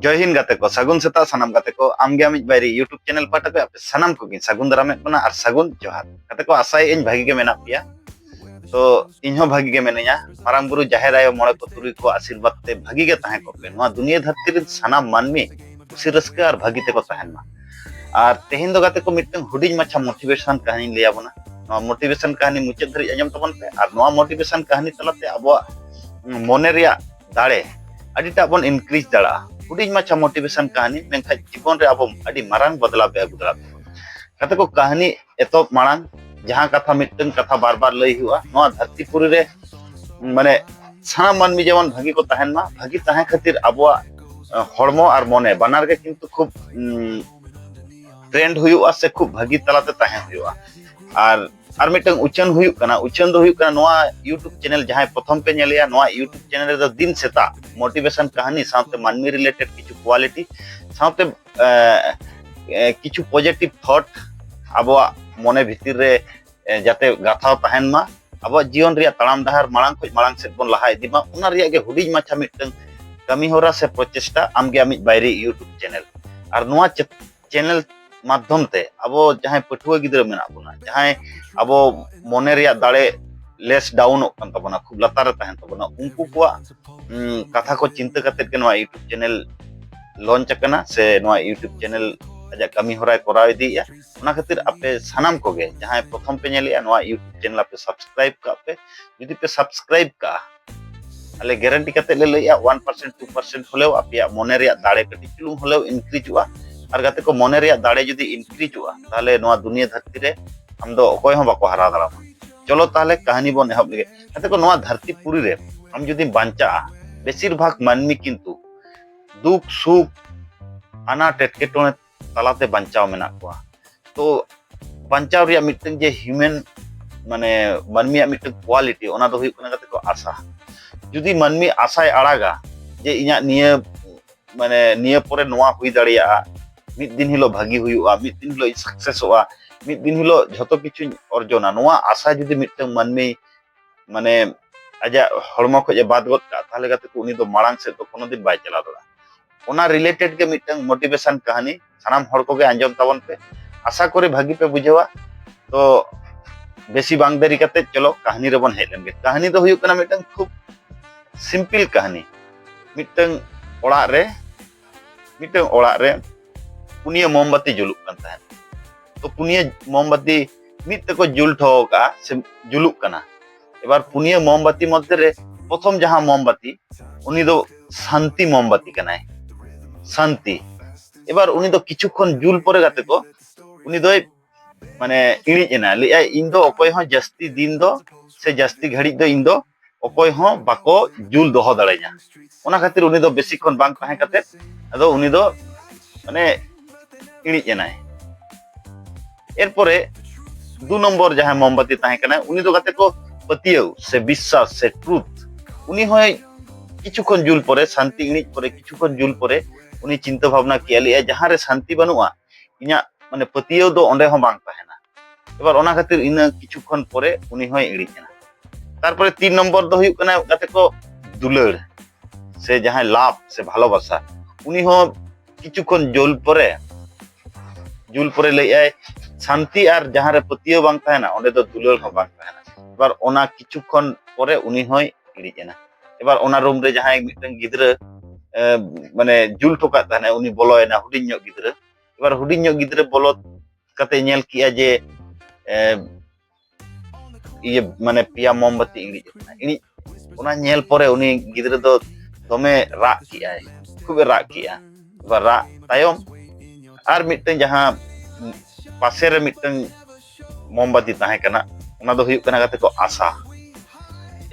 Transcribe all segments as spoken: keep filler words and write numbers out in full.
ᱡᱚᱭ ᱦᱤᱱᱫ ᱜᱟᱛᱮ ᱠᱚ, ᱥᱟᱹᱜᱩᱱ ᱥᱮᱛᱟᱜ ᱥᱟᱱᱟᱢ ᱜᱟᱛᱮ ᱠᱚ᱾ ᱟᱢ ᱜᱮ ᱟᱢᱤᱡ ᱵᱟᱭᱨᱤ YouTube ᱪᱮᱱᱮᱞ ᱯᱟᱦᱴᱟ ᱠᱷᱚᱱ ᱟᱯᱮ ᱥᱟᱱᱟᱢ ᱠᱚᱜᱮᱧ ᱥᱟᱹᱜᱩᱱ ᱫᱟᱨᱟᱢᱮᱫ ᱵᱚᱱᱟ ᱟᱨ ᱥᱟᱹᱜᱩᱱ ᱡᱚᱦᱟᱨ᱾ ᱜᱟᱛᱮ ᱠᱚ, ᱟᱥᱟᱭᱟᱹᱧ ᱵᱷᱟᱹᱜᱤ ᱜᱮ ᱢᱮᱱᱟᱜ ᱯᱮᱭᱟ᱾ ᱛᱚ ᱤᱧ ᱦᱚᱸ ᱵᱷᱟᱹᱜᱤ ᱜᱮ ᱢᱤᱱᱟᱹᱧᱟ᱾ ᱢᱟᱨᱟᱝ ᱵᱩᱨᱩ, ᱡᱟᱦᱮᱨ ᱟᱭᱳ, ᱢᱚᱬᱮ ᱠᱚ ᱛᱩᱨᱩᱭ ᱠᱚ ᱟᱥᱤᱨᱵᱟᱫᱽ ᱛᱮ ᱵᱷᱟᱹᱜᱤ ᱜᱮ ᱛᱟᱦᱮᱸ ᱠᱚᱜ ᱯᱮ᱾ ᱱᱚᱣᱟ ᱫᱩᱱᱤᱭᱟᱹ ᱫᱷᱟᱹᱨᱛᱤ ᱨᱮᱱ ᱥᱟᱱᱟᱢ ᱢᱟᱹᱱᱢᱤ ᱠᱩᱥᱤ ᱨᱟᱹᱥᱠᱟᱹ ᱟᱨ ᱵᱷᱟᱹᱜᱤ ᱛᱮᱠᱚ ᱛᱟᱦᱮᱱ ᱢᱟ᱾ ᱟᱨ ᱛᱮᱦᱮᱧ ᱫᱚ ᱜᱟᱛᱮ ᱠᱚ ᱢᱤᱫᱴᱟᱝ ᱦᱩᱰᱤᱧ ᱢᱟᱪᱷᱟ ᱢᱳᱴᱤᱵᱷᱮᱥᱚᱱ ᱠᱟᱹᱦᱱᱤᱧ ᱞᱟᱹᱭ ᱟᱵᱚᱱᱟ᱾ ᱱᱚᱣᱟ ᱢᱳᱴᱤᱵᱷᱮᱥᱚᱱ ᱠᱟᱹᱦᱱᱤ ᱢᱩᱪᱟᱹᱫ ᱫᱷᱟᱹᱨᱤᱡ ᱟᱸᱡᱚᱢ ᱛᱟᱵᱚᱱ ᱯᱮ᱾ ᱟᱨ ᱱᱚᱣᱟ ᱢᱳᱴᱤᱵᱷᱮᱥᱚᱱ ᱠᱟᱹᱦᱱᱤ ᱛᱟᱞᱟᱛᱮ ᱟᱵᱚᱣᱟᱜ ᱢᱚᱱᱮ ᱨᱮᱭᱟᱜ ᱫᱟᱲᱮ ᱟᱹᱰᱤᱴᱟᱜ ᱵᱚᱱ ᱤᱱᱠᱨᱤᱡᱽ ᱫᱟᱲᱮᱭᱟᱜᱼᱟ᱾ ᱦᱩᱰᱤᱧ ᱢᱟᱪᱷᱟ ᱢᱳᱴᱤᱵᱷᱮᱥᱚᱱ ᱠᱟᱹᱦᱱᱤ, ᱢᱮᱱᱠᱷᱟᱱ ᱡᱤᱵᱚᱱ ᱨᱮ ᱟᱵᱚ ᱟᱹᱰᱤ ᱢᱟᱨᱟᱝ ᱵᱚᱫᱞᱟᱣ ᱯᱮ ᱟᱹᱜᱩ ᱫᱟᱲᱮᱭᱟᱜᱼᱟ᱾ ᱜᱟᱛᱮ ᱠᱚ, ᱠᱟᱹᱦᱱᱤ ᱮᱛᱚᱦᱚᱵ ᱢᱟᱲᱟᱝ ᱡᱟᱦᱟᱸ ᱠᱟᱛᱷᱟ, ᱢᱤᱫᱴᱟᱝ ᱠᱟᱛᱷᱟ ᱵᱟᱨ ᱵᱟᱨ ᱞᱟᱹᱭ ᱦᱩᱭᱩᱜᱼᱟ᱾ ᱱᱚᱣᱟ ᱫᱷᱟᱹᱨᱛᱤ ᱯᱩᱨᱤ ᱨᱮ ᱢᱟᱱᱮ ᱥᱟᱱᱟᱢ ᱢᱟᱹᱱᱢᱤ ᱡᱮᱢᱚᱱ ᱵᱷᱟᱹᱜᱤ ᱠᱚ ᱛᱟᱦᱮᱱ ᱢᱟ, ᱵᱷᱟᱹᱜᱤ ᱛᱟᱦᱮᱸ ᱠᱷᱟᱹᱛᱤᱨ ᱟᱵᱚᱣᱟᱜ ᱦᱚᱲᱢᱚ ᱟᱨ ᱢᱚᱱᱮ ᱵᱟᱱᱟᱨ ᱜᱮ ᱠᱤᱱᱛᱩ ᱠᱷᱩᱵ ᱴᱨᱮᱱᱰ ᱦᱩᱭᱩᱜᱼᱟ ᱥᱮ ᱠᱷᱩᱵ ᱵᱷᱟᱹᱜᱤ ᱛᱟᱞᱟᱛᱮ ᱛᱟᱦᱮᱸ ᱦᱩᱭᱩᱜᱼᱟ᱾ ᱟᱨ ᱟᱨ ᱢᱤᱫᱴᱟᱝ ᱩᱪᱷᱟᱹᱱ ᱦᱩᱭᱩᱜ ᱠᱟᱱᱟ᱾ ᱩᱪᱷᱟᱹᱱ ᱫᱚ ᱦᱩᱭᱩᱜ ᱠᱟᱱᱟ, ᱱᱚᱣᱟ YouTube ᱪᱮᱱᱮᱞ ᱡᱟᱦᱟᱸᱭ ᱯᱨᱚᱛᱷᱚᱢ ᱯᱮ ᱧᱮᱞᱮᱭᱟ, ᱱᱚᱣᱟ YouTube ᱪᱮᱱᱮᱞ ᱨᱮᱫᱚ ᱫᱤᱱ ᱥᱮᱛᱟᱜ ᱢᱳᱴᱤᱵᱷᱮᱥᱚᱱ ᱠᱟᱹᱦᱱᱤ ᱥᱟᱶᱛᱮ ᱢᱟᱹᱱᱢᱤ ᱨᱤᱞᱮᱴᱮᱰ ᱠᱤᱪᱷᱩ ᱠᱳᱣᱟᱞᱤᱴᱤ ᱥᱟᱶᱛᱮ ᱮ, ᱮ, ᱠᱤᱪᱷᱩ ᱯᱚᱡᱮᱴᱤᱵᱷ ᱛᱷᱚᱴ ᱟᱵᱚᱣᱟᱜ ᱢᱚᱱᱮ ᱵᱷᱤᱛᱤᱨ ᱨᱮ ᱮ, ᱡᱟᱛᱮ ᱜᱟᱛᱷᱟᱣ ᱛᱟᱦᱮᱱ ᱢᱟ, ᱟᱵᱚᱣᱟᱜ ᱡᱤᱭᱚᱱ ᱨᱮᱭᱟᱜ ᱛᱟᱲᱟᱢ ᱰᱟᱦᱟᱨ ᱢᱟᱲᱟᱝ ᱠᱷᱚᱱ ᱢᱟᱲᱟᱝ ᱥᱮᱫ ᱵᱚᱱ ᱞᱟᱦᱟ ᱤᱫᱤ ᱢᱟ, ᱚᱱᱟ ᱨᱮᱭᱟᱜ ᱜᱮ ᱦᱩᱰᱤᱧ ᱢᱟᱪᱷᱟ ᱢᱤᱫᱴᱟᱝ ᱠᱟᱹᱢᱤ ᱦᱚᱨᱟ ᱥᱮ ᱯᱨᱚᱪᱮᱥᱴᱟ ᱟᱢᱜᱮ ᱟᱢᱤᱡ ᱵᱟᱭᱨᱤ YouTube ᱪᱮᱱᱮᱞ᱾ ᱟᱨ ᱱᱚᱣᱟ ᱪᱮ-, ᱪᱮᱱᱮᱞ ᱢᱟᱫᱽᱫᱷᱚᱢ ᱛᱮ ᱟᱵᱚ ᱡᱟᱦᱟᱸᱭ ᱯᱟᱹᱴᱷᱩᱣᱟᱹ ᱜᱤᱫᱽᱨᱟᱹ ᱢᱮᱱᱟᱜ ᱵᱚᱱᱟ, ᱡᱟᱦᱟᱸᱭ ᱟᱵᱚ ᱢᱚᱱᱮ ᱨᱮᱭᱟᱜ ᱫᱟᱲᱮ ᱞᱮᱥ ᱰᱟᱣᱩᱱᱚᱜ ᱠᱟᱱ ᱛᱟᱵᱚᱱᱟ, ᱠᱷᱩᱵ ᱞᱟᱛᱟᱨ ᱨᱮ ᱛᱟᱦᱮᱱ ᱛᱟᱵᱚᱱᱟ, ᱩᱱᱠᱩ ᱠᱚᱣᱟᱜ ᱩᱸ, ᱠᱟᱛᱷᱟ ᱠᱚ ᱪᱤᱱᱛᱟᱹ ᱠᱟᱛᱮᱫ ᱜᱮ ᱱᱚᱣᱟ YouTube ᱪᱮᱱᱮᱞ ᱞᱚᱧᱪ ᱟᱠᱟᱱᱟ ᱥᱮ ᱱᱚᱣᱟ YouTube ᱪᱮᱱᱮᱞ ᱟᱡᱟᱜ ᱠᱟᱹᱢᱤ ᱦᱚᱨᱟᱭ ᱠᱚᱨᱟᱣ ᱤᱫᱤᱭᱮᱫᱼᱟ᱾ ᱚᱱᱟ ᱠᱷᱟᱹᱛᱤᱨ ᱟᱯᱮ ᱥᱟᱱᱟᱢ ᱠᱚᱜᱮ ᱡᱟᱦᱟᱸᱭ ᱯᱨᱚᱛᱷᱚᱢ ᱯᱮ ᱧᱮᱞᱮᱜᱼᱟ, ᱱᱚᱣᱟ YouTube ᱪᱮᱱᱮᱞ ᱟᱯᱮ ᱥᱟᱵᱥᱠᱨᱟᱭᱤᱵ ᱠᱟᱜ ᱯᱮ᱾ ᱡᱩᱫᱤ ᱯᱮ ᱥᱟᱵᱥᱠᱨᱟᱭᱤᱵ ᱠᱟᱜᱼᱟ, ᱟᱞᱮ ᱜᱮᱨᱮᱱᱴᱤ ᱠᱟᱛᱮᱫ ᱞᱮ ᱞᱟᱹᱭᱮᱜᱼᱟ, ᱚᱣᱟᱱ ᱯᱟᱨᱥᱮᱱᱴ, ᱴᱩ ᱯᱟᱨᱥᱮᱱᱴ ᱦᱚᱞᱮᱣ ᱟᱯᱮᱭᱟᱜ ᱢᱚᱱᱮ ᱨᱮᱭᱟᱜ ᱫᱟᱲᱮ ᱠᱟᱹᱴᱤᱡ ᱪᱩᱞᱩᱝ ᱦᱚᱞᱮᱣ ᱤᱱᱠᱨᱤᱡᱚᱜᱼᱟ᱾ ᱟᱨ ᱜᱟᱛᱮ ᱠᱚ, ᱢᱚᱱᱮ ᱨᱮᱭᱟᱜ ᱫᱟᱲᱮ ᱡᱩᱫᱤ ᱤᱱᱠᱨᱤᱡᱚᱜᱼᱟ, ᱛᱟᱦᱚᱞᱮ ᱱᱚᱣᱟ ᱫᱩᱱᱤᱭᱟᱹ ᱫᱷᱟᱹᱨᱛᱤ ᱨᱮ ᱟᱢ ᱫᱚ ᱚᱠᱚᱭ ᱦᱚᱸ ᱵᱟᱠᱚ ᱦᱟᱨᱟ ᱫᱟᱲᱮᱭᱟᱢᱟ᱾ ᱪᱚᱞᱚ ᱛᱟᱦᱚᱞᱮ ᱠᱟᱹᱦᱱᱤ ᱵᱚᱱ ᱮᱦᱚᱵ ᱞᱮᱜᱮ᱾ ᱜᱟᱛᱮ ᱠᱚ, ᱱᱚᱣᱟ ᱫᱷᱟᱹᱨᱛᱤ ᱯᱩᱨᱤ ᱨᱮ ᱟᱢ ᱡᱩᱫᱤᱢ ᱵᱟᱧᱪᱟᱜᱼᱟ, ᱵᱮᱥᱤᱨ ᱵᱷᱟᱜᱽ ᱢᱟᱹᱱᱢᱤ ᱠᱤᱱᱛᱩ ᱫᱩᱠ ᱥᱩᱠ ᱟᱱᱟᱴ ᱮᱴᱠᱮᱴᱚᱬᱮ ᱛᱟᱞᱟᱛᱮ ᱵᱟᱧᱪᱟᱣ ᱢᱮᱱᱟᱜ ᱠᱚᱣᱟ᱾ ᱛᱚ ᱵᱟᱧᱪᱟᱣ ᱨᱮᱭᱟᱜ ᱢᱤᱫᱴᱟᱝ ᱡᱮ ᱦᱤᱭᱩᱢᱮᱱ ᱢᱟᱱᱮ ᱢᱟᱹᱱᱢᱤᱭᱟᱜ ᱢᱤᱫᱴᱟᱝ ᱠᱳᱣᱟᱞᱤᱴᱤ, ᱚᱱᱟ ᱫᱚ ᱦᱩᱭᱩᱜ ᱠᱟᱱᱟ ᱜᱟᱛᱮ ᱠᱚ ᱟᱥᱟ᱾ ᱡᱩᱫᱤ ᱢᱟᱹᱱᱢᱤ ᱟᱥᱟᱭ ᱟᱲᱟᱜᱟ ᱡᱮ ᱤᱧᱟᱹᱜ ᱱᱤᱭᱟᱹ ᱢᱟᱱᱮ ᱱᱤᱭᱟᱹ ᱯᱚᱨᱮ ᱱᱚᱣᱟ ᱦᱩᱭ ᱫᱟᱲᱮᱭᱟᱜᱼᱟ, ᱢᱤᱫ ᱫᱤᱱ ᱦᱤᱞᱳᱜ ᱵᱷᱟᱹᱜᱤ ᱦᱩᱭᱩᱜᱼᱟ, ᱢᱤᱫ ᱫᱤᱱ ᱦᱤᱞᱳᱜ ᱤᱧ ᱥᱟᱠᱥᱮᱥᱚᱜᱼᱟ, ᱢᱤᱫ ᱫᱤᱱ ᱦᱤᱞᱳᱜ ᱡᱷᱚᱛᱚ ᱠᱤᱪᱷᱩᱧ ᱚᱨᱡᱚᱱᱟ, ᱱᱚᱣᱟ ᱟᱥᱟ ᱡᱩᱫᱤ ᱢᱤᱫᱴᱟᱝ ᱢᱟᱹᱱᱢᱤ ᱢᱟᱱᱮ ᱟᱡᱟᱜ ᱦᱚᱲᱢᱚ ᱠᱷᱚᱱ ᱮ ᱵᱟᱫ ᱜᱚᱫ ᱠᱟᱜᱼᱟ, ᱛᱟᱦᱚᱞᱮ ᱜᱟᱛᱮ ᱠᱚ ᱩᱱᱤ ᱫᱚ ᱢᱟᱲᱟᱝ ᱥᱮᱫ ᱫᱚ ᱠᱳᱱᱳ ᱫᱤᱱ ᱵᱟᱭ ᱪᱟᱞᱟᱣ ᱫᱟᱲᱮᱭᱟᱜᱼᱟ᱾ ᱚᱱᱟ ᱨᱤᱞᱮᱴᱮᱰ ᱜᱮ ᱢᱤᱫᱴᱟᱝ ᱢᱳᱴᱤᱵᱷᱮᱥᱚᱱ ᱠᱟᱹᱦᱱᱤ ᱥᱟᱱᱟᱢ ᱦᱚᱲ ᱠᱚᱜᱮ ᱟᱸᱡᱚᱢ ᱛᱟᱵᱚᱱ ᱯᱮ᱾ ᱟᱥᱟ ᱠᱚᱨᱮ ᱵᱷᱟᱹᱜᱤ ᱯᱮ ᱵᱩᱡᱷᱟᱹᱣᱟ᱾ ᱛᱚ ᱵᱮᱥᱤ ᱵᱟᱝ ᱫᱮᱨᱤ ᱠᱟᱛᱮ ᱪᱚᱞᱚ ᱠᱟᱹᱦᱱᱤ ᱨᱮᱵᱚᱱ ᱦᱮᱡ ᱞᱮᱱ ᱜᱮ᱾ ᱠᱟᱹᱦᱱᱤ ᱫᱚ ᱦᱩᱭᱩᱜ ᱠᱟᱱᱟ ᱢᱤᱫᱴᱟᱝ ᱠᱷᱩᱵ ᱥᱤᱢᱯᱤᱞ ᱠᱟᱹᱦᱱᱤ᱾ ᱢᱤᱫᱴᱟᱝ ᱚᱲᱟᱜ ᱨᱮ ᱢᱤᱫᱴᱟᱝ ᱚᱲᱟᱜ ᱨᱮ ᱯᱩᱱᱭᱟᱹ ᱢᱳᱢᱵᱟᱛᱤ ᱡᱩᱞᱩᱜ ᱠᱟᱱ ᱛᱟᱦᱮᱸᱫ᱾ ᱛᱚ ᱯᱩᱱᱭᱟᱹ ᱢᱳᱢᱵᱟᱛᱤ ᱢᱤᱫ ᱛᱮᱠᱚ ᱡᱩᱞ ᱴᱷᱚ ᱠᱟᱜᱼᱟ ᱥᱮ ᱡᱩᱞᱩᱜ ᱠᱟᱱᱟ᱾ ᱮᱵᱟᱨ ᱯᱩᱱᱭᱟᱹ ᱢᱳᱢᱵᱟᱛᱤ ᱢᱚᱫᱽᱫᱷᱮ ᱨᱮ ᱯᱨᱚᱛᱷᱚᱢ ᱡᱟᱦᱟᱸ ᱢᱳᱢᱵᱟᱛᱤ, ᱩᱱᱤ ᱫᱚ ᱥᱟᱱᱛᱤ ᱢᱳᱢᱵᱟᱛᱤ ᱠᱟᱱᱟᱭ᱾ ᱥᱟᱱᱛᱤ᱾ ᱮᱵᱟᱨ ᱩᱱᱤ ᱫᱚ ᱠᱤᱪᱷᱩ ᱠᱷᱚᱱ ᱡᱩᱞ ᱯᱚᱨᱮ ᱜᱟᱛᱮ ᱠᱚ, ᱩᱱᱤ ᱫᱚᱭ ᱢᱟᱱᱮ ᱤᱬᱤᱡ ᱮᱱᱟ, ᱞᱟᱹᱭᱟᱭ, "ᱤᱧ ᱫᱚ ᱚᱠᱚᱭ ᱦᱚᱸ ᱡᱟᱹᱥᱛᱤ ᱫᱤᱱ ᱫᱚ ᱥᱮ ᱡᱟᱹᱥᱛᱤ ᱜᱷᱟᱹᱲᱤᱡ ᱫᱚ ᱤᱧ ᱫᱚ ᱚᱠᱚᱭ ᱦᱚᱸ ᱵᱟᱠᱚ ᱡᱩᱞ ᱫᱚᱦᱚ ᱫᱟᱲᱮᱧᱟ᱾" ᱚᱱᱟ ᱠᱷᱟᱹᱛᱤᱨ ᱩᱱᱤ ᱫᱚ ᱵᱮᱥᱤ ᱠᱷᱚᱱ ᱵᱟᱝ ᱛᱟᱦᱮᱸ ᱠᱟᱛᱮ ᱟᱫᱚ ᱩᱱᱤ ᱫᱚ ᱢᱟᱱᱮ ᱤᱬᱤᱡ ᱮᱱᱟᱭ᱾ ᱮᱨᱯᱚᱨᱮ ᱫᱩ ᱱᱚᱢᱵᱚᱨ ᱡᱟᱦᱟᱸᱭ ᱢᱳᱢᱵᱟᱛᱤ ᱛᱟᱦᱮᱸ ᱠᱟᱱᱟᱭ, ᱩᱱᱤ ᱫᱚ ᱜᱟᱛᱮ ᱠᱚ ᱯᱟᱹᱛᱭᱟᱹᱣ ᱥᱮ ᱵᱤᱥᱥᱟᱥ ᱥᱮ ᱴᱨᱩᱛᱷ, ᱩᱱᱤ ᱦᱚᱸᱭ ᱠᱤᱪᱷᱩ ᱠᱷᱚᱱ ᱡᱩᱞ ᱯᱚᱨᱮ, ᱥᱟᱱᱛᱤ ᱤᱬᱤᱡ ᱯᱚᱨᱮ ᱠᱤᱪᱷᱩ ᱠᱷᱚᱱ ᱡᱩᱞ ᱯᱚᱨᱮ ᱩᱱᱤ ᱪᱤᱱᱛᱟᱹ ᱵᱷᱟᱵᱽᱱᱟ ᱠᱮᱜᱼᱟ, ᱞᱟᱹᱭᱟᱭ, "ᱡᱟᱦᱟᱸ ᱨᱮ ᱥᱟᱱᱛᱤ ᱵᱟᱹᱱᱩᱜᱼᱟ, ᱤᱧᱟᱹᱜ ᱢᱟᱱᱮ ᱯᱟᱹᱛᱭᱟᱹᱣ ᱫᱚ ᱚᱸᱰᱮ ᱦᱚᱸ ᱵᱟᱝ ᱛᱟᱦᱮᱱᱟ᱾" ᱮᱵᱟᱨ ᱚᱱᱟ ᱠᱷᱟᱹᱛᱤᱨ ᱤᱱᱟᱹ ᱠᱤᱪᱷᱩ ᱠᱷᱚᱱ ᱯᱚᱨᱮ ᱩᱱᱤ ᱦᱚᱸᱭ ᱤᱬᱤᱡ ᱮᱱᱟ᱾ ᱛᱟᱨᱯᱚᱨᱮ ᱛᱤᱱ ᱱᱚᱢᱵᱚᱨ ᱫᱚ ᱦᱩᱭᱩᱜ ᱠᱟᱱᱟ ᱜᱟᱛᱮ ᱠᱚ ᱫᱩᱞᱟᱹᱲ ᱥᱮ ᱡᱟᱦᱟᱸᱭ ᱞᱟᱵᱷ ᱥᱮ ᱵᱷᱟᱞᱚᱵᱟᱥᱟ᱾ ᱩᱱᱤ ᱦᱚᱸ ᱠᱤᱪᱷᱩ ᱠᱷᱚᱱ ᱡᱩᱞ ᱯᱚᱨᱮ, ᱡᱩᱞ ᱯᱚᱨᱮ ᱞᱟᱹᱭᱮᱜᱼᱟᱭ, "ᱥᱟᱱᱛᱤ ᱟᱨ ᱡᱟᱦᱟᱸ ᱨᱮ ᱯᱟᱹᱛᱭᱟᱹᱣ ᱵᱟᱝ ᱛᱟᱦᱮᱱᱟ, ᱚᱸᱰᱮ ᱫᱚ ᱫᱩᱞᱟᱹᱲ ᱦᱚᱸ ᱵᱟᱝ ᱛᱟᱦᱮᱱᱟ᱾" ᱮᱵᱟᱨ ᱚᱱᱟ ᱠᱤᱪᱷᱩ ᱠᱷᱚᱱ ᱯᱚᱨᱮ ᱩᱱᱤ ᱦᱚᱸᱭ ᱤᱬᱤᱡ ᱮᱱᱟ᱾ ᱮᱵᱟᱨ ᱚᱱᱟ ᱨᱩᱢ ᱨᱮ ᱡᱟᱦᱟᱸᱭ ᱢᱤᱫᱴᱟᱝ ᱜᱤᱫᱽᱨᱟᱹ, ᱮ, ᱢᱟᱱᱮ ᱡᱩᱞ ᱦᱚᱴᱚ ᱠᱟᱜ ᱛᱟᱦᱮᱱᱟᱭ, ᱩᱱᱤ ᱵᱚᱞᱚᱭᱮᱱᱟ, ᱦᱩᱰᱤᱧ ᱧᱚᱜ ᱜᱤᱫᱽᱨᱟᱹ᱾ ᱮᱵᱟᱨ ᱦᱩᱰᱤᱧ ᱧᱚᱜ ᱜᱤᱫᱽᱨᱟᱹ ᱵᱚᱞᱚ ᱠᱟᱛᱮ ᱧᱮᱞ ᱠᱮᱜᱼᱟ ᱡᱮ, ᱮ, ᱤᱭᱟᱹ, ᱢᱟᱱᱮ ᱯᱮᱭᱟ ᱢᱳᱢᱵᱟᱛᱤ ᱤᱬᱤᱡ ᱟᱠᱟᱱᱟ᱾ ᱤᱬᱤᱡ, ᱚᱱᱟ ᱧᱮᱞ ᱯᱚᱨᱮ ᱩᱱᱤ ᱜᱤᱫᱽᱨᱟᱹ ᱫᱚ ᱫᱚᱢᱮ ᱨᱟᱜ ᱠᱮᱜᱼᱟᱭ, ᱠᱷᱩᱵᱮ ᱨᱟᱜ ᱠᱮᱜᱼᱟ᱾ ᱮᱵᱟᱨ ᱨᱟᱜ ᱛᱟᱭᱚᱢ ᱟᱨ ᱢᱤᱫᱴᱟᱝ ᱡᱟᱦᱟᱸ ᱯᱟᱥᱮ ᱨᱮ ᱢᱤᱫᱴᱟᱝ ᱢᱳᱢᱵᱟᱛᱤ ᱛᱟᱦᱮᱸ ᱠᱟᱱᱟ, ᱚᱱᱟ ᱫᱚ ᱦᱩᱭᱩᱜ ᱠᱟᱱᱟ ᱜᱟᱛᱮ ᱠᱚ ᱟᱥᱟ᱾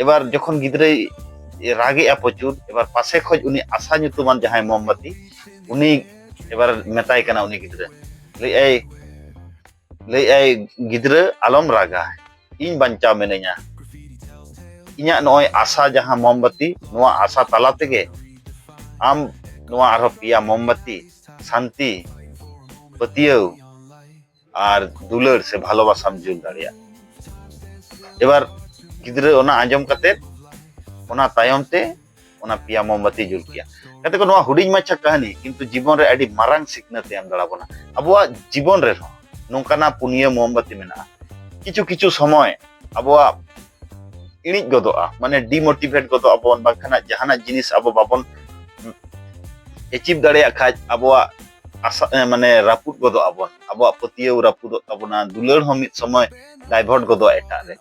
ᱮᱵᱟᱨ ᱡᱚᱠᱷᱚᱱ ᱜᱤᱫᱽᱨᱟᱹᱭ ᱨᱟᱜᱮᱜᱼᱟ ᱯᱨᱚᱪᱩᱨ, ᱮᱵᱟᱨ ᱯᱟᱥᱮ ᱠᱷᱚᱡ ᱩᱱᱤ ᱟᱥᱟ ᱧᱩᱛᱩᱢᱟᱱ ᱡᱟᱦᱟᱸᱭ ᱢᱳᱢᱵᱟᱛᱤ, ᱩᱱᱤ ᱮᱵᱟᱨ ᱢᱮᱛᱟᱭ ᱠᱟᱱᱟ ᱩᱱᱤ ᱜᱤᱫᱽᱨᱟᱹ, ᱞᱟᱹᱭᱮᱜᱼᱟᱭ, ᱞᱟᱹᱭᱮᱜᱼᱟᱭ, "ᱜᱤᱫᱽᱨᱟᱹ, ᱟᱞᱚᱢ ᱨᱟᱜᱟ, ᱤᱧ ᱵᱟᱧᱪᱟᱣ ᱢᱮᱱᱟᱹᱧᱟ᱾ ᱤᱧᱟᱹᱜ ᱱᱚᱜᱼᱚᱭ ᱟᱥᱟ ᱡᱟᱦᱟᱸ ᱢᱳᱢᱵᱟᱛᱤ, ᱱᱚᱣᱟ ᱟᱥᱟ ᱛᱟᱞᱟ ᱛᱮᱜᱮ ᱟᱢ ᱱᱚᱣᱟ ᱟᱨᱦᱚᱸ ᱯᱮᱭᱟ ᱢᱳᱢᱵᱟᱛᱤ, ᱥᱟᱱᱛᱤ, ᱯᱟᱹᱛᱭᱟᱹᱣ ᱟᱨ ᱫᱩᱞᱟᱹᱲ ᱥᱮ ᱵᱷᱟᱞᱚᱵᱟᱥᱟᱢ ᱡᱩᱞ ᱫᱟᱲᱮᱭᱟᱜᱼᱟ᱾" ᱮᱵᱟᱨ ᱜᱤᱫᱽᱨᱟᱹ ᱚᱱᱟ ᱟᱸᱡᱚᱢ ᱠᱟᱛᱮ, ᱚᱱᱟ ᱛᱟᱭᱚᱢ ᱛᱮ ᱚᱱᱟ ᱯᱮᱭᱟ ᱢᱳᱢᱵᱟᱛᱤ ᱡᱩᱞ ᱠᱮᱭᱟ᱾ ᱜᱟᱛᱮ ᱠᱚ, ᱱᱚᱣᱟ ᱦᱩᱰᱤᱧ ᱢᱟᱪᱷᱟ ᱠᱟᱹᱦᱱᱤ ᱠᱤᱱᱛᱩ ᱡᱤᱵᱚᱱ ᱨᱮ ᱟᱹᱰᱤ ᱢᱟᱨᱟᱝ ᱥᱤᱠᱷᱱᱟᱹᱛ ᱮ ᱮᱢ ᱫᱟᱲᱮ ᱵᱚᱱᱟ᱾ ᱟᱵᱚᱣᱟᱜ ᱡᱤᱵᱚᱱ ᱨᱮᱦᱚᱸ ᱱᱚᱝᱠᱟᱱᱟᱜ ᱯᱩᱱᱭᱟᱹ ᱢᱳᱢᱵᱟᱛᱤ ᱢᱮᱱᱟᱜᱼᱟ᱾ ᱠᱤᱪᱷᱩ ᱠᱤᱪᱷᱩ ᱥᱚᱢᱚᱭ ᱟᱵᱚᱣᱟᱜ ᱤᱬᱤᱡ ᱜᱚᱫᱚᱜᱼᱟ, ᱢᱟᱱᱮ demotivate ᱜᱚᱫᱚᱜ ᱟᱵᱚᱱ, ᱵᱟᱝᱠᱷᱟᱱ ᱡᱟᱦᱟᱱᱟᱜ ᱡᱤᱱᱤᱥ ᱟᱵᱚ ᱵᱟᱵᱚᱱ achieve ᱫᱟᱲᱮᱭᱟᱜ ᱠᱷᱟᱡ ᱟᱵᱚᱣᱟᱜ ᱟᱥᱟ, ᱮ, ᱢᱟᱱᱮ ᱨᱟᱹᱯᱩᱫ ᱜᱚᱫᱚᱜ ᱟᱵᱚᱱ, ᱟᱵᱚᱣᱟᱜ ᱯᱟᱹᱛᱭᱟᱹᱣ ᱨᱟᱹᱯᱩᱫᱚᱜ ᱛᱟᱵᱚᱱᱟ, ᱫᱩᱞᱟᱹᱲ ᱦᱚᱸ ᱢᱤᱫ ᱥᱚᱢᱚᱭ divert ᱜᱚᱫᱚᱜᱼᱟ ᱮᱴᱟᱜ ᱨᱮ᱾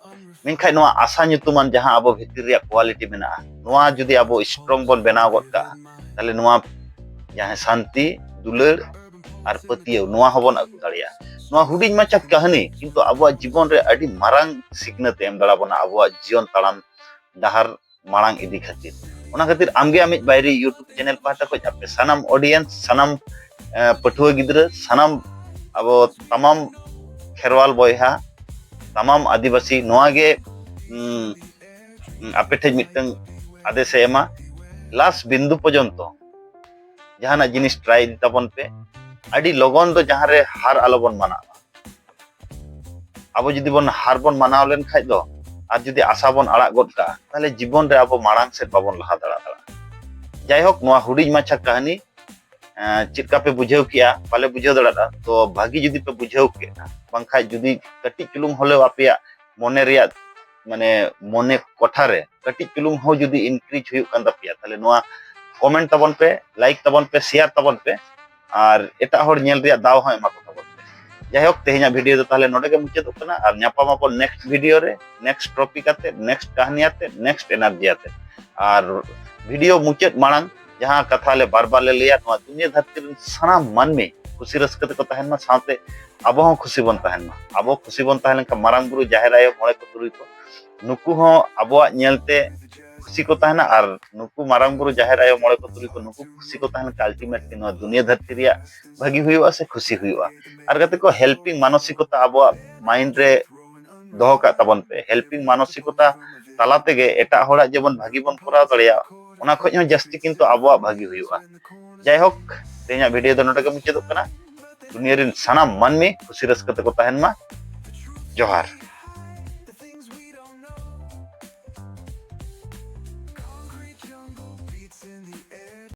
ᱢᱮᱱᱠᱷᱟᱱ ᱱᱚᱣᱟ ᱟᱥᱟ ᱧᱩᱛᱩᱢᱟᱱ ᱡᱟᱦᱟᱸ ᱟᱵᱚ ᱵᱷᱤᱛᱤᱨ ᱨᱮᱭᱟᱜ quality ᱢᱮᱱᱟᱜᱼᱟ, ᱱᱚᱣᱟ ᱡᱩᱫᱤ ᱟᱵᱚ strong ᱵᱚᱱ ᱵᱮᱱᱟᱣ ᱜᱚᱫ ᱠᱟᱜᱼᱟ, ᱛᱟᱦᱞᱮ ᱱᱚᱣᱟ ᱡᱟᱦᱟᱸ ᱥᱟᱱᱛᱤ, ᱫᱩᱞᱟᱹᱲ ᱟᱨ ᱯᱟᱹᱛᱭᱟᱹᱣ, ᱱᱚᱣᱟ ᱦᱚᱸᱵᱚᱱ ᱟᱹᱜᱩ ᱫᱟᱲᱮᱭᱟᱜᱼᱟ᱾ ᱱᱚᱣᱟ ᱦᱩᱰᱤᱧ ᱢᱟᱪᱷᱟ ᱠᱟᱹᱦᱱᱤ ᱠᱤᱱᱛᱩ ᱟᱵᱚᱣᱟᱜ ᱡᱤᱵᱚᱱ ᱨᱮ ᱟᱹᱰᱤ ᱢᱟᱨᱟᱝ ᱥᱤᱠᱷᱱᱟᱹᱛ ᱮ ᱮᱢ ᱫᱟᱲᱮ ᱵᱚᱱᱟ ᱟᱵᱚᱣᱟᱜ ᱡᱤᱭᱚᱱ ᱛᱟᱲᱟᱢ ᱰᱟᱦᱟᱨ ᱢᱟᱲᱟᱝ ᱤᱫᱤ ᱠᱷᱟᱹᱛᱤᱨ᱾ ᱚᱱᱟ ᱠᱷᱟᱹᱛᱤᱨ ᱟᱢᱜᱮ ᱟᱢᱤᱡ ᱵᱟᱭᱨᱤ YouTube channel ᱯᱟᱦᱴᱟ ᱠᱷᱚᱱ ᱟᱯᱮ ᱥᱟᱱᱟᱢ audience, ᱥᱟᱱᱟᱢ, ᱮ, ᱯᱟᱹᱴᱷᱩᱣᱟᱹ ᱜᱤᱫᱽᱨᱟᱹ, ᱥᱟᱱᱟᱢ ᱟᱵᱚ ᱛᱟᱢᱟᱢ ᱠᱷᱮᱨᱣᱟᱞ ᱵᱚᱭᱦᱟ, ᱛᱟᱢᱟᱢ ᱟᱹᱫᱤᱵᱟᱹᱥᱤ, ᱱᱚᱣᱟ ᱜᱮ, ᱩᱸ, ᱩᱸ, ᱟᱯᱮ ᱴᱷᱮᱱ ᱢᱤᱫᱴᱟᱝ ᱟᱫᱮᱥ ᱮ ᱮᱢᱟ, last ᱵᱤᱱᱫᱩ ᱯᱚᱨᱡᱚᱱᱛᱚ ᱡᱟᱦᱟᱱᱟᱜ ᱡᱤᱱᱤᱥ try ᱤᱫᱤ ᱛᱟᱵᱚᱱ ᱯᱮ᱾ ᱟᱹᱰᱤ ᱞᱚᱜᱚᱱ ᱫᱚ ᱡᱟᱦᱟᱸ ᱨᱮ ᱦᱟᱨ ᱟᱞᱚᱵᱚᱱ ᱢᱟᱱᱟᱜ ᱢᱟ᱾ ᱟᱵᱚ ᱡᱩᱫᱤ ᱵᱚᱱ ᱦᱟᱨ ᱵᱚᱱ ᱢᱟᱱᱟᱣ ᱞᱮᱱᱠᱷᱟᱡ ᱫᱚ, ᱟᱨ ᱡᱩᱫᱤ ᱟᱥᱟ ᱵᱚᱱ ᱟᱲᱟᱜ ᱜᱚᱫ ᱠᱟᱜᱼᱟ, ᱛᱟᱦᱞᱮ ᱡᱤᱵᱚᱱ ᱨᱮ ᱟᱵᱚ ᱢᱟᱲᱟᱝ ᱥᱮᱫ ᱵᱟᱵᱚᱱ ᱞᱟᱦᱟ ᱫᱟᱲᱮ ᱫᱟᱲᱮᱭᱟᱜᱼᱟ᱾ ᱡᱟᱭᱦᱳᱠ, ᱱᱚᱣᱟ ᱦᱩᱰᱤᱧ ᱢᱟᱪᱷᱟ ᱠᱟᱹᱦᱱᱤ, ᱮᱸ, ᱪᱮᱫ ᱞᱮᱠᱟ ᱯᱮ ᱵᱩᱡᱷᱟᱹᱣ ᱠᱮᱜᱼᱟ, ᱵᱟᱞᱮ ᱵᱩᱡᱷᱟᱹᱣ ᱫᱟᱲᱮᱭᱟᱜᱼᱟ, ᱛᱚ ᱵᱷᱟᱹᱜᱤ ᱡᱩᱫᱤ ᱯᱮ ᱵᱩᱡᱷᱟᱹᱣ ᱠᱮᱜᱼᱟ, ᱵᱟᱝᱠᱷᱟᱡ ᱡᱩᱫᱤ ᱠᱟᱹᱴᱤᱡ ᱪᱩᱞᱩᱝ ᱦᱚᱞᱮᱣ ᱟᱯᱮᱭᱟᱜ ᱢᱚᱱᱮ ᱨᱮᱭᱟᱜ, ᱢᱟᱱᱮ ᱢᱚᱱᱮ ᱠᱚᱴᱷᱟ ᱨᱮ ᱠᱟᱹᱴᱤᱡ ᱪᱩᱞᱩᱝ ᱦᱚᱸ ᱡᱩᱫᱤ increase ᱦᱩᱭᱩᱜ ᱠᱟᱱ ᱛᱟᱯᱮᱭᱟ, ᱛᱟᱦᱞᱮ ᱱᱚᱣᱟ comment ᱛᱟᱵᱚᱱ ᱯᱮ, like ᱛᱟᱵᱚᱱ ᱯᱮ, share ᱛᱟᱵᱚᱱ ᱯᱮ, ᱟᱨ ᱮᱴᱟᱜ ᱦᱚᱲ ᱧᱮᱞ ᱨᱮᱭᱟᱜ ᱫᱟᱣ ᱦᱚᱸ ᱮᱢᱟ ᱠᱚ ᱛᱟᱵᱚᱱ ᱯᱮ᱾ ᱡᱟᱭᱦᱳᱠ, ᱛᱮᱦᱮᱧᱟᱜ video ᱫᱚ ᱛᱟᱦᱞᱮ ᱱᱚᱰᱮ ᱜᱮ ᱢᱩᱪᱟᱹᱫᱚᱜ ᱠᱟᱱᱟ, ᱟᱨ ᱧᱟᱯᱟᱢ ᱟᱵᱚᱱ next video ᱨᱮ, next topic ᱟᱛᱮ, next ᱠᱟᱹᱦᱱᱤ ᱟᱛᱮ, next energy ᱟᱛᱮ᱾ ᱟᱨ video ᱢᱩᱪᱟᱹᱫ ᱢᱟᱲᱟᱝ ᱡᱟᱦᱟᱸ ᱠᱟᱛᱷᱟ ᱞᱮ ᱵᱟᱨ ᱵᱟᱨ ᱞᱮ ᱞᱟᱹᱭᱟ, ᱱᱚᱣᱟ ᱫᱩᱱᱤᱭᱟᱹ ᱫᱷᱟᱹᱨᱛᱤ ᱨᱮᱱ ᱥᱟᱱᱟᱢ ᱢᱟᱹᱱᱢᱤ ᱠᱩᱥᱤ ᱨᱟᱹᱥᱠᱟᱹ ᱛᱮᱠᱚ ᱛᱟᱦᱮᱱ ᱢᱟ, ᱥᱟᱶᱛᱮ ᱟᱵᱚ ᱦᱚᱸ ᱠᱷᱩᱥᱤ ᱵᱚᱱ ᱛᱟᱦᱮᱱ ᱢᱟ᱾ ᱟᱵᱚ ᱠᱷᱩᱥᱤ ᱵᱚᱱ ᱛᱟᱦᱮᱸ ᱞᱮᱱᱠᱷᱟᱱ ᱢᱟᱨᱟᱝ ᱵᱩᱨᱩ, ᱡᱟᱦᱮᱨ ᱟᱭᱳ, ᱢᱚᱬᱮ ᱠᱚ ᱛᱩᱨᱩᱭ ᱠᱚ, ᱱᱩᱠᱩ ᱦᱚᱸ ᱟᱵᱚᱣᱟᱜ ᱧᱮᱞᱛᱮ ᱠᱷᱩᱥᱤ ᱠᱚ ᱛᱟᱦᱮᱱᱟ, ᱟᱨ ᱱᱩᱠᱩ ᱢᱟᱨᱟᱝ ᱵᱩᱨᱩ, ᱡᱟᱦᱮᱨ ᱟᱭᱳ, ᱢᱚᱬᱮ ᱠᱚ ᱛᱩᱨᱩᱭ ᱠᱚ, ᱱᱩᱠᱩ ᱠᱷᱩᱥᱤ ᱠᱚ ᱛᱟᱦᱮᱸ ᱞᱮᱱᱠᱷᱟᱱ ultimately ᱱᱚᱣᱟ ᱫᱩᱱᱤᱭᱟᱹ ᱫᱷᱟᱹᱨᱛᱤ ᱨᱮᱭᱟᱜ ᱵᱷᱟᱹᱜᱤ ᱦᱩᱭᱩᱜᱼᱟ ᱥᱮ ᱠᱷᱩᱥᱤ ᱦᱩᱭᱩᱜᱼᱟ᱾ ᱟᱨ ᱜᱟᱛᱮ ᱠᱚ, helping ᱢᱟᱱᱚᱥᱤᱠᱚᱛᱟ ᱟᱵᱚᱣᱟᱜ mind ᱨᱮ ᱫᱚᱦᱚ ᱠᱟᱜ ᱛᱟᱵᱚᱱ ᱯᱮ᱾ Helping ᱢᱟᱱᱚᱥᱤᱠᱚᱛᱟ ᱛᱟᱞᱟ ᱛᱮᱜᱮ ᱮᱴᱟᱜ ᱦᱚᱲᱟᱜ ᱡᱮᱢᱚᱱ ᱵᱷᱟᱹᱜᱤ ᱵᱚᱱ ᱠᱚᱨᱟᱣ ᱫᱟᱲᱮᱭᱟᱜᱼᱟ, ᱚᱱᱟ ᱠᱷᱚᱡ ᱦᱚᱸ ᱡᱟᱹᱥᱛᱤ ᱠᱤᱱᱛᱩ ᱟᱵᱚᱣᱟᱜ ᱵᱷᱟᱹᱜᱤ ᱦᱩᱭᱩᱜᱼᱟ᱾ ᱡᱟᱭᱦᱳᱠ, ᱛᱮᱦᱮᱧᱟᱜ video ᱫᱚ ᱱᱚᱰᱮ ᱜᱮ ᱢᱩᱪᱟᱹᱫᱚᱜ ᱠᱟᱱᱟ᱾ ᱫᱩᱱᱤᱭᱟᱹ ᱨᱮᱱ ᱥᱟᱱᱟᱢ ᱢᱟᱹᱱᱢᱤ ᱠᱩᱥᱤ ᱨᱟᱹᱥᱠᱟᱹ ᱛᱮᱠᱚ ᱛᱟᱦᱮᱱ ᱢᱟ᱾ ᱡᱚᱦᱟᱨ᱾